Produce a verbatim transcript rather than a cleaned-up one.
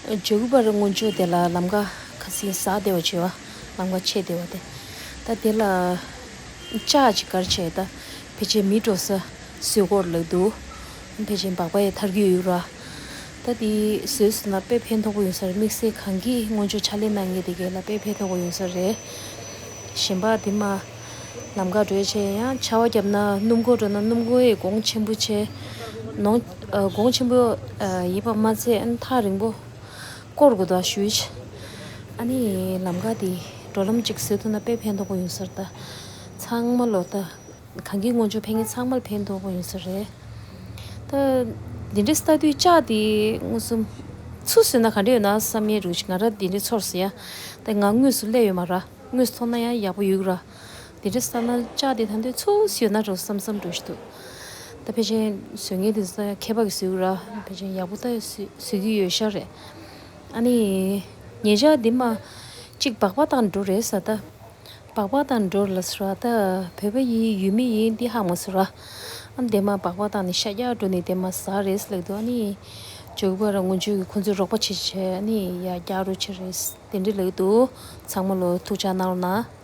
ཇོ་གུ་པར་སྔོན་ཆད་དེ་ལ་ལམ་ཁ་ཁ་སིང་ཟག་བདེ་བ་བྱེད་པ། ལམ་ཁ་ཆད་བདེ་བ་དེ། ད་དེ་ལ་ལྕགས་ཅིག་ག་རེ་བྱས། ད་ཕལ་ཆེར་མི་འགྲོ་ས་བཟོས་སྐོར་ལབ་འདུག་ཕལ་ཆེར་སྦག་སྦག་ཡི་ཐར་གྱི་ཡོད་ར། ད་དེ་བཟོས་སོང་ན་དཔེ་ཕན་ཐོགས་པོ་ཡོང་ས་རེད། དམིགས་བསལ་གངས་སྐྱིད་སྔོན་ཆད་ཕྱག་ལས་གནང་མཁན་དེ་གས་ལ་དཔེ་ཕན་ཐོགས་པོ་ཡོང་ས་རེད། གཞན་པ་དེ་མ་ལམ་ཁ་འགྲོ་ཡ་ཆེ་ཡང་ཆར་པ་བརྒྱབ་ན་སྣུམ་འཁོར་འགྲོ་ན་སྣུམ་འཁོར་ཡི་གོང་ཆེན་པོ་ཆེ། ནོང་ཨ་གོང་ཆེན་པོ་ཨ་ཡིན་པ་མ་ཚད་ཨ་ནི་ཐག་རིང་པོ་སྐོར་དགོས་ད་ཞུས། ཨ་ནི་ལམ་ཁ་དེ་འགྲོ་ལམ་གཅིག་བཟོས་ཐུབ་ན་དཔེ་ཕན་ཐོགས་པོ་ཡོང་ས་རེད། ད་ཚང་མ་ལོ་ད་གངས་སྐྱིད་སྔོན་ཆད་ཕེབས་མཁན་ཚང་མར་ཕན་ཐོགས་པོ་ཡོང་ས་རེད། ད་འདི་འདྲའི་ལྟ་དུས་ལྕགས་དེ་མངོན་སུམ་ཚུར་བཟོས་ན་ག་འདྲ་ཡོད་ན་བསམ་ཡས་རུ་ང་ར་འདི་འདྲའི་ཚོར་སོང་ཡ། ད་ང་དངོས་སུ་སླེབས་ཡོད་མ་ར། དངོས་སུ་མཐོང་ན་ཡང་ཡག་པོ་ཡོད་ར། དེ་འདྲ་ས་ན་ལྕགས་དེ་ད་འདོད་ཚུར་ཡོད་ན་འགྲོ་བསམ་བསམ་འགྲོ་ཞིག་འདུག་ད་ཕལ་ཆེར་བཟོ་མཁན་དེ་ཚོ་མཁས་པ་གི་བཟོས་ར། ཕལ་ཆེར་ཡག་པོ་ད་བཟོས་བཟོས་ཀྱི་ཡོད་ཤག་རེད། ཨ་ནི་ཉེ་ཆར་འདི་མ་གཅིག་སྦག་སྦག་བཏང་འགྲོ་རེད་ས། ད་སྦག་སྦག་བཏང་འགྲོ་ལ་ཟེར་བ། ད་བོད་པ་ཡིན་ཡུལ་མི་ཡིན་འདི་ཧ་མ་ཟེར་བ། ཨ་འདི་མ་སྦག་སྦག་བཏང་ནས་ཤ་རྒྱགས་འགྲོ་ནས་འདི་མ་ཟ་རེད་ལབ་འདུག་ཨ་ནི་ཇོ་གུ་པར་སྔོན་ཆད་ཀྱི་ཁོང་ཚོས་རོགས་པ་བྱེད་བྱས་ཨ་ནི་ཡ་རྒྱགས་རོགས་བྱེད་རེད། དེ་འདྲ་ལབ་འདུག་ཚང་མ་ལོ་ཐུགས་ཅག་གནང་རོགས་གནང་།